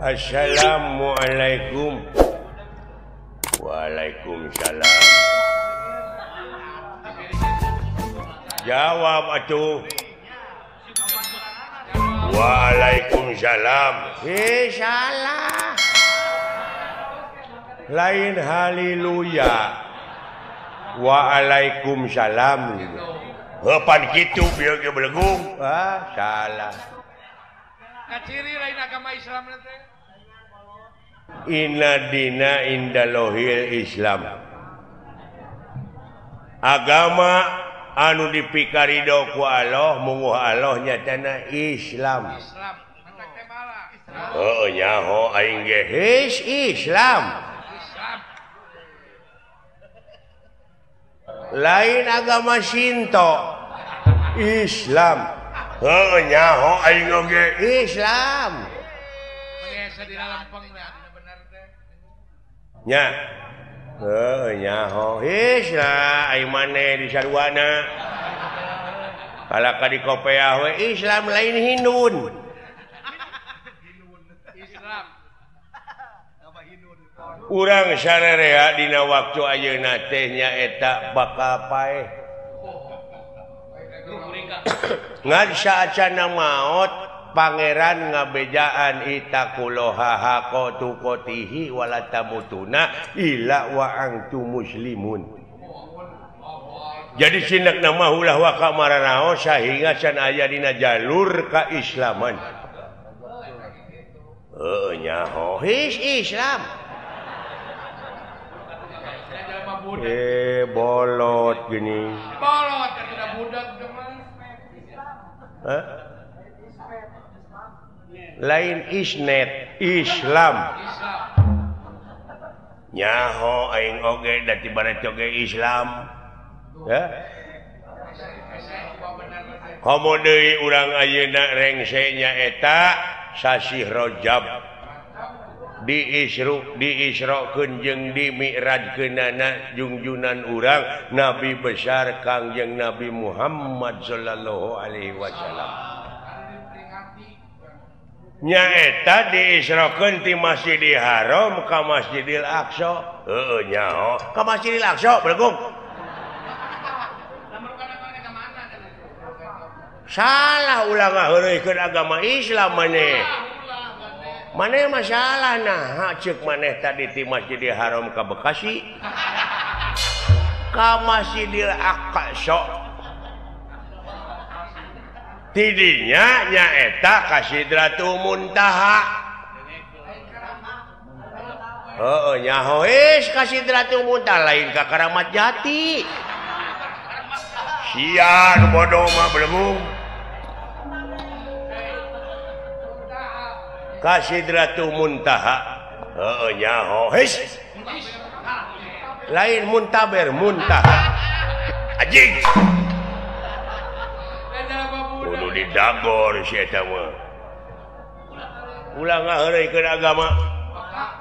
Assalamualaikum. Waalaikumsalam. Jawab atuh. Waalaikumsalam. Salah. Lain haleluya. Waalaikumsalam. Heupan kitu bieu ge belegung. Ah, salah. Kaciri lain agama Islam teh. Inna dina indalohil Islam. Agama anu dipikarido ku Allah munguh Allah nyatana Islam. Islam. Heuh nyaho aing ge his Islam. Lain agama Shinto. Islam. Heuh nyaho aing oge Islam. Nya. Heuh nyaho Islam aing maneh di sarwana. Kalaka di kopeah we Islam lain Hindun. Islam. Urang sarerea dina waktu ayeuna teh nyaeta bakal paeh. Ngan saacana maot pangeran ngabejaan itaqullaha haqqa tuqatihi wala tamutuna illa wa antum muslimun. Jadi sinak nama ulah waka maranao sehingga can aya dina jalur keislaman. Heuh nyaho his Islam. Bolot gini. Bolot tidak budak teman. Hah? Lain isnet Islam. Nyaho aing oge da ti barat oge Islam. Ya. Komo deui urang ayeuna rengse nyaeta sasih Rajab. Diisru diisrokeun jeung dimi'rajkeunana jungjunan urang Nabi besar Kangjeng Nabi Muhammad sallallahu alaihi wasallam. Nyaeta diisrokeun ti Masjidil Haram ka Masjidil Aqsa. Heueuh nyaho ka Masjidil Aqsa belegung. Salah ulah ngaheureuykeun agama Islam maneh. Maneh masalah nah ceuk maneh tadi ti Masjidil Haram ka Bekasi ka Masjidil Aqsa. Tidinya nyaeta ka Sidratul Muntaha. Heueuh nyaho geus ka Sidratul Muntaha lain ka Karamat Jati. Sia nu bodoh mah belegung. Ka Sidratul Muntaha. Heueuh nyaho heus. Lain muntaber muntaha. Anjing. Kudu didagor si eta mah. Ulah ngaheureuykeun agama.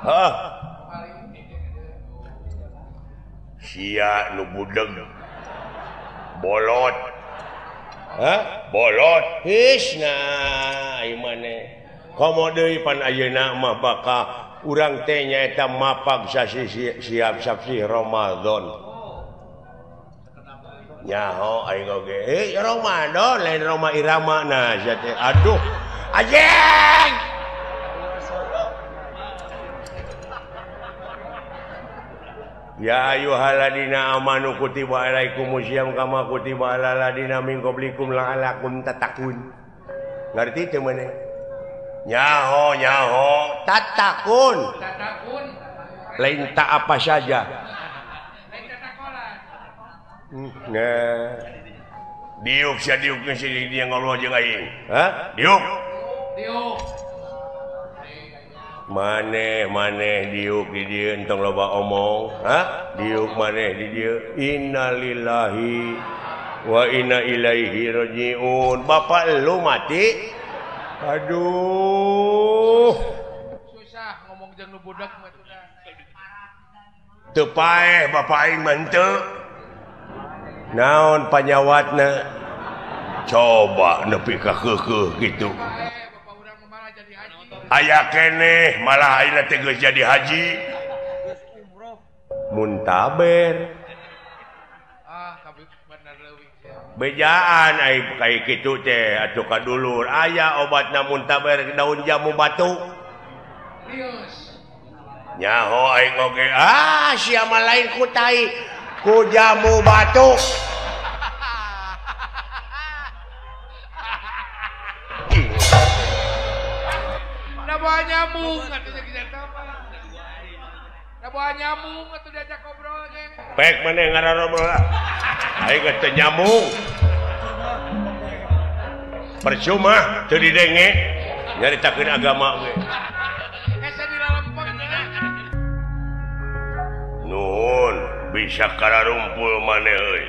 Heuh. Sia nu budeg. Bolot. Hah? Bolot. His nah ieu maneh. Komo deui pan ayeuna mah bakal urang teh nyaeta mapag sasi siap sasi Ramadan. Nyaho aing oge. Ramadan lain Roma Irama nah sia teh. Aduh. Anjing. Ya ayyuhalladzina amanu kutiba alaikumusiyam kama kutiba alal ladzina min qablikum la'allakum tattaqun. Ngarti teu maneh? Nyaho nyaho tatakun. Tatakun. Lain tak apa saja. Lain tatakolan. Nah. Diuk sia diuk si dia ngobrol jeung aing. Hah? Diuk. Diuk. Maneh maneh diuk di dieu entong loba omong. Hah? Diuk maneh di dieu. Innalillahi wa inna ilaihi rajiun. Bapak lu mati. Aduh. Susah ngomong jeung nu budak mah teh. Teu paeh bapak aing mah henteu. Naon panyawatna? Coba nepi ka keukeuh kitu. Bapak urang mah malah jadi haji. Aya keneh malah ayeuna teh geus jadi haji. Muntaber. Bejaan ai kaya kitu teh atuh ka dulur aya obatna muntaber daun jamu batu. Nyaho aing oge ah sia mah lain ku tai ku jamu batu. Bawa nyamuk atuh bawa nyamuk atuh diajak ngobrol ge. Pek maneh ngarobrol lah. Aing teh nyamuk. Percuma teu didenge nyaritakeun agama ge. Hese dilalempeng. Nuhun bisa kararumpul maneh euy.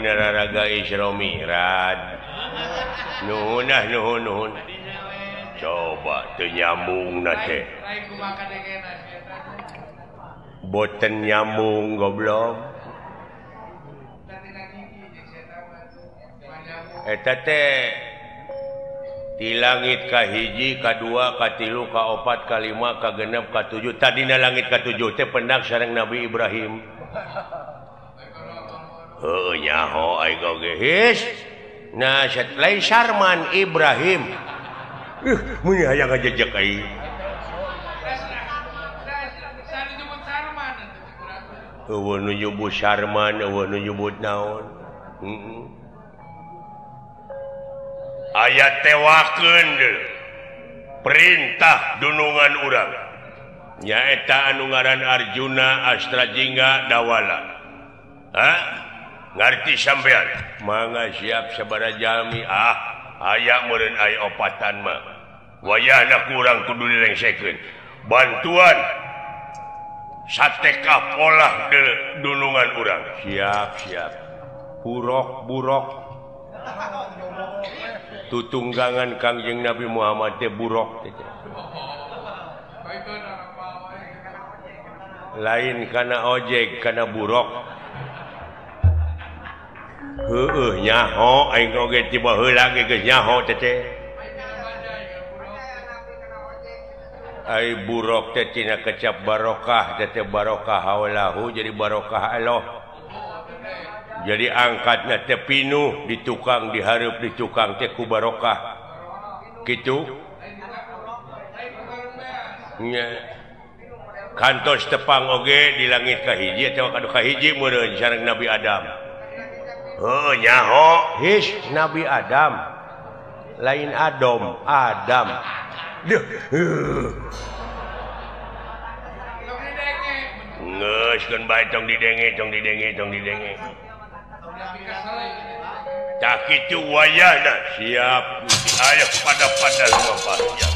Raga Isra Mi'raj. Nuhun ah nuhun nuhun. Coba teu nyambung na teh. Boten nyambung goblok. Eta teh di langit ka hiji, ka dua, ka tilu, ka opat, ka lima, ka genep, ka tujuh. Tadina langit ka tujuh teh pendak sareng Nabi Ibrahim. Heuh nyaho aing oge his. Nah, lain Sarman Ibrahim. Mun hayang ngajejek aing. Eueuh nu nyebut Sarman, eueuh nu nyebut naon. Heeh. Aya tewakeun deui. Perintah dunungan urang. Nyaeta anu ngaran Arjuna Astrajingga Dawala. Hah? Ngarti sampean mangga siap sabaraha jalmi ah aya meureun aya opatan mah wayahna kurang kudu dilengsekeun bantuan sateka polah dunungan urang siap siap burok burok tutunggangan Kangjeng Nabi Muhammad teh burok teh lain kana ojek kana burok. Heueuh nyaho aing oge tiba heula ge geus nyaho teh teh. Ai buruk teh tina kecap barokah teh teh barokah haulahu jadi barokah Allah. Jadi angkatna teh pinuh di tukang dihareup di tukang teh ku barokah. Kitu. Nya. Kantos tepang oge di langit ka hiji atawa ka hiji meureun sareng Nabi Adam. Oh nyaho his Nabi Adam lain Adam Adam. Geus keun bae tong didenge tong didenge tong didenge. Tah kitu wayahna siap aya pada-pada lumampah siap.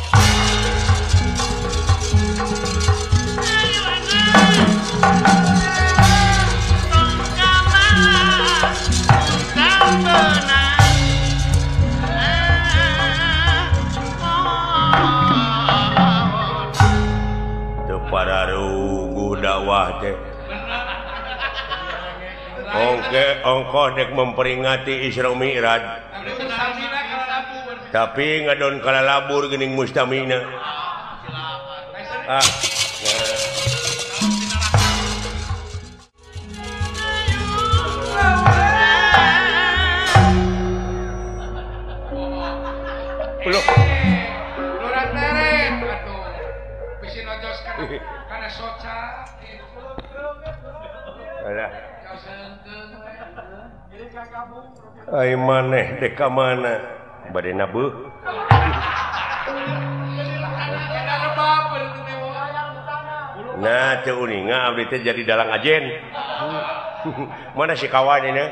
Para rugu dakwah teh. Ongke ongkoh dek memperingati Isra Mi'raj. Tapi ngadon kalalabur geuning mustamina. Ah. Loh. Karena soca. Alah. Ai maneh dek ka mana? Bade nabeuh. Nah, teu uninga abdi teh jadi dalang ajen. Mana si kawan ini?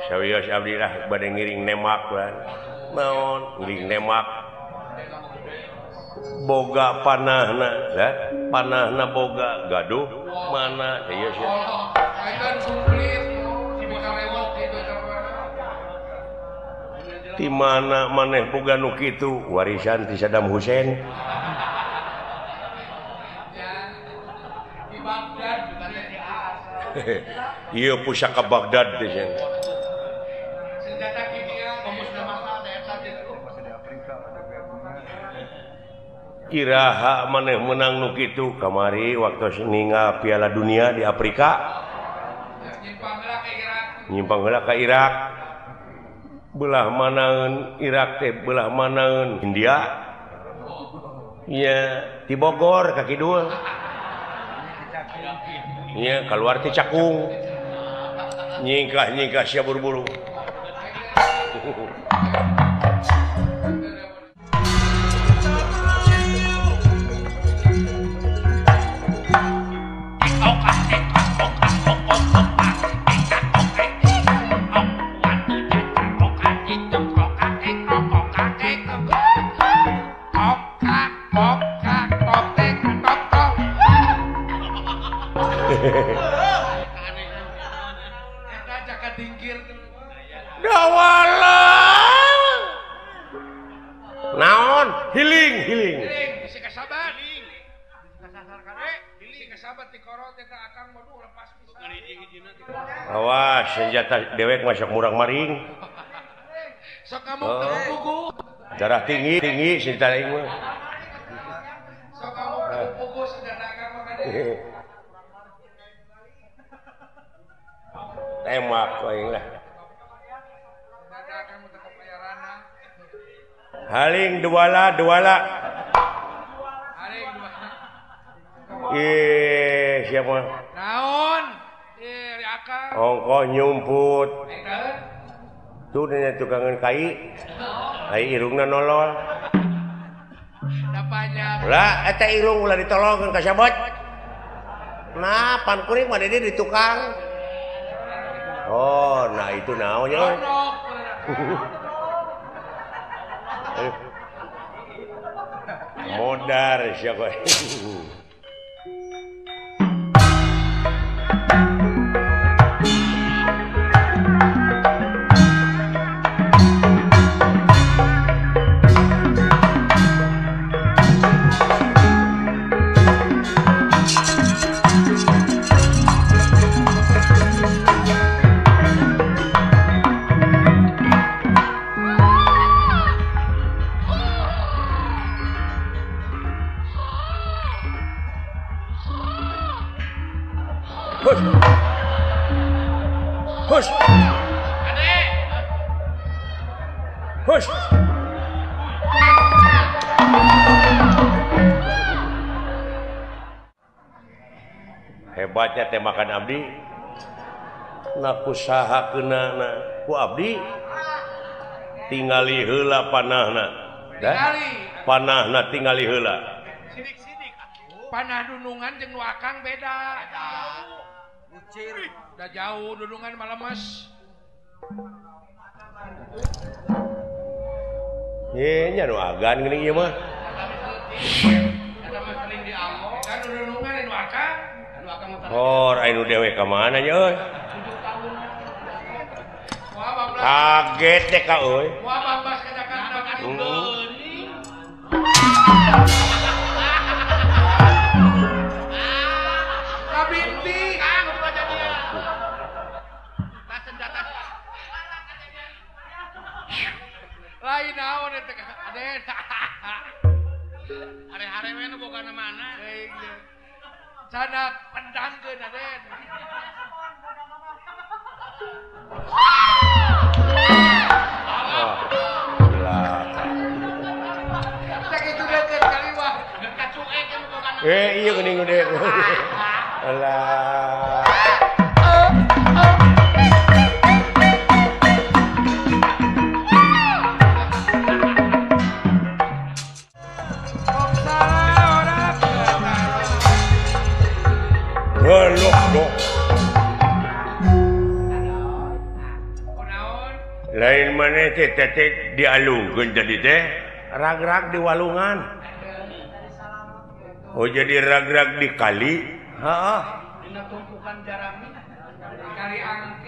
Sawios abdi lah bade ngiring nemak kan. Naon ngiring nemak. Boga panahna, lah panahna boga gaduh mana ieu sia. Di mana maneh boga nu kitu warisan ti Saddam Hussein. Ieu pusaka Baghdad teh. Senjata kimia Iraha maneh menang nu kitu kamari waktu ningal Piala Dunia di Afrika. Nyimpang heula ka Irak. Belah manaeun Irak teh belah manaeun India. Nya di Bogor ka kidul. Nya keluar ti Cakung. Nyingkah-nyingkah sia buru-buru. Naon healing healing awas senjata dewek masuk murang maring oh. Darah tinggi tinggi senjata aing mah tembak aing lah. Haling duala duala. Ih, siapa? Naon? Ih, akang. Ongkoh nyumput. Tuh dina tukangan kai. Ai irungna nolol. Lah, eta irung ulah ditolongkeun ka sabot. Nah, pan kuring mah di tukang. Oh, nah itu naon nya. Modar siapa? Hush. Hush. Hush. Hebatnya tembakan abdi. Na kusaha keunana ku abdi. Tingali heula panahna. Panahna tingali heula. Panah dunungan jeung nu akang beda. Ucir. Udah jauh dunungan malah mas. Ye nya nu agan geuning ieu mah. Kan dunungan nu akang. Hor aya nu dewe ka mana nya euy? Kaget deh ka euy. Moal babas ka Jakarta kan geuning. Lain naon eta Aden. Are-are we nu boga mana? Sana pendangkeun Aden. Sakitu deukeut kaliwah, ka cuek nu boga. Eh ieu geuning nu deuk. Alah. Lain mana teh teh dialungkeun jadi teh rag-rag di walungan. Oh jadi rag-rag di kali. Heeh.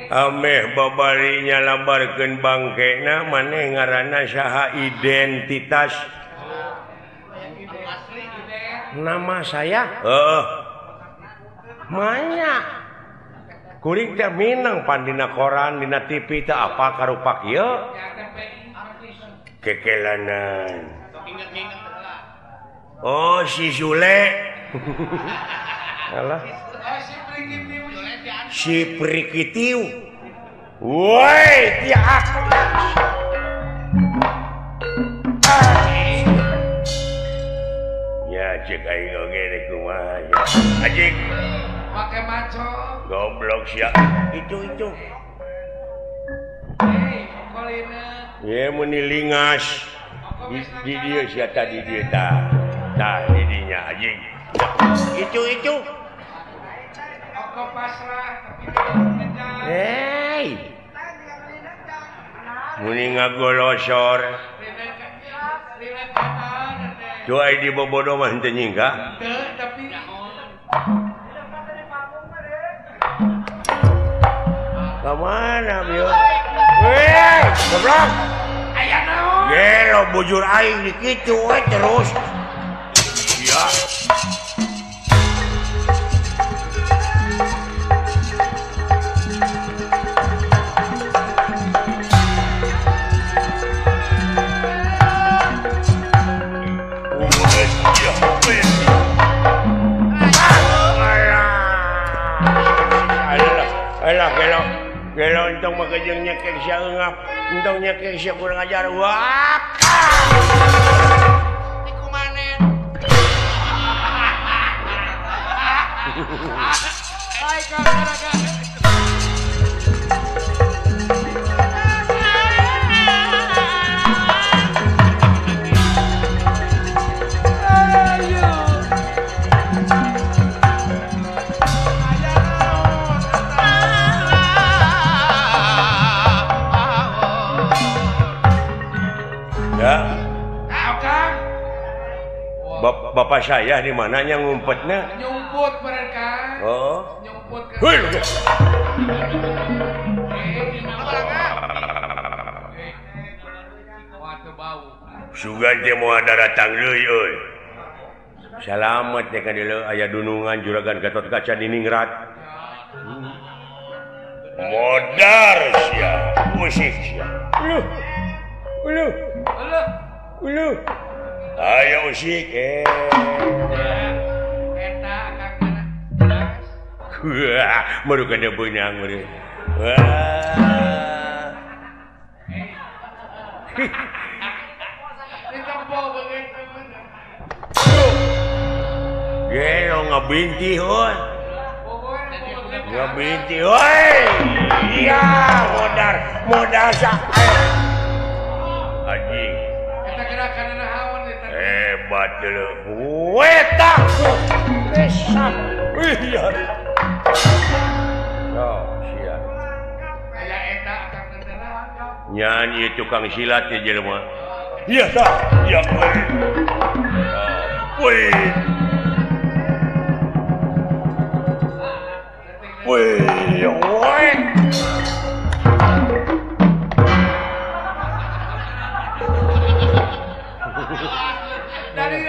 Ameh babarinya labarkeun bangkena maneh ngaranna saha identitas nama saya heeh manya kuring teh minang pan dina koran dina TV teh apa karupak ieu kekelanan oh si Sule alah si Prikitiu woi tiak ya cek aing oge rek kumaha ya anjing make maco goblok sia itu hei kolina ye meni lingas di dieu sia tadi dieu tah tah di dinya anjing itu hei muni ngagolosor doai di bobodo mah henteu nyingka teu tapi ka mana bieu weh goblok aya naon gelo bujur aing di kitu we terus sia Alah gelo gelo entong mah jeung nyekek sia eungap entong nyekek sia kurang ajar wah dikumanen ai ka Ya. Bapak saya di mananya ngumpetnya? Nyumput mereka. Oh. Nyumput ke. Sugan teh moal daratang deui euy. Salamet teh ka dieu aya dunungan juragan Gatot Kaca diningrat. Modar sia, usik sia. Uluh. Uluh. Uluh. Uluh. Ayo usik eh. Eta akang mana? Jelas. Wah, baru kada beunang meureun. Wah. Ditempo beungeut. Gelo ngabinti heuh. Ngabinti heuy. Iya, modar, modar sa. Anjing. Eta gerakanna naon eta? Hebat dulu. Weta. Besar. Iya. Oh, sia. Aya eta akang teh. Nyanyi tukang silat ya jelema. Iya tah. Iya. Wih. Wih, wih. Dari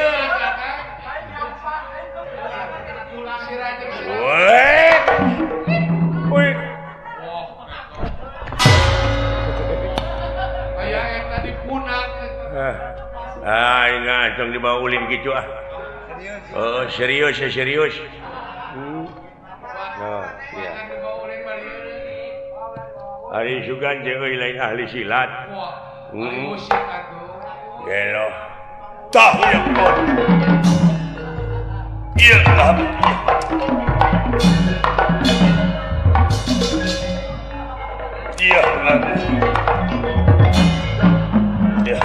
Wih. Aya eta dipunak. Ah, ingat tong dibawa ulin kitu ah. Oh, serius ya serius. Oh, iya. Ari sugan jeung euy lain ahli silat. Wah, musik atuh. Gelo. Tah ya kon. Iya, iya. Iya.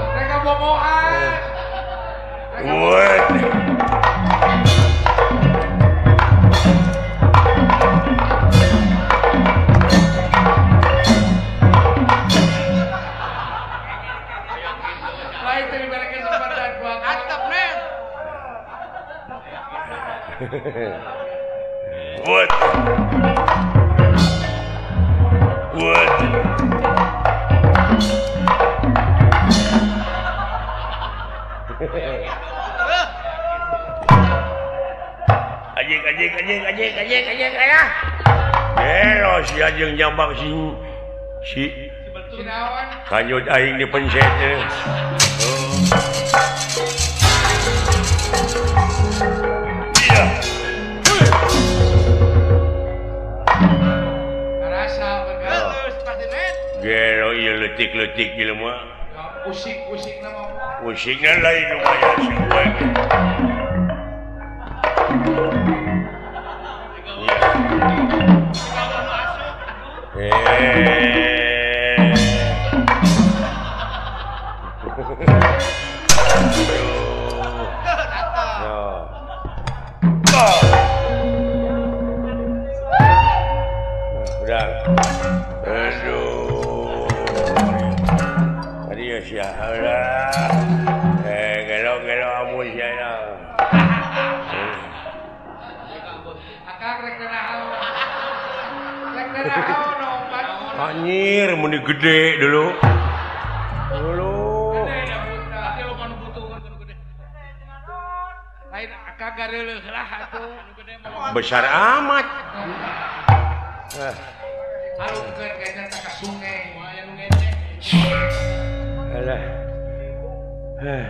Mereka boboan. sia jeung nyabak si kanyut aing dipencet. Iya. Karasa geus pasti net. Gelo ieu leutik-leutik jelema. Usik-usikna mah. Usikna lain lumayan sih. Udah. Aduh. Tadi ya siapa? Gelo-gelo amun siapa? Akang rek naon? Rek naon opat? Anjir, mun gede dulu. Dulu. Lain akang gareuleuh lah atuh. Besar amat. Harungkeun kayaknya tak ka sungai. Aya nu ngecek. Alah. Alah.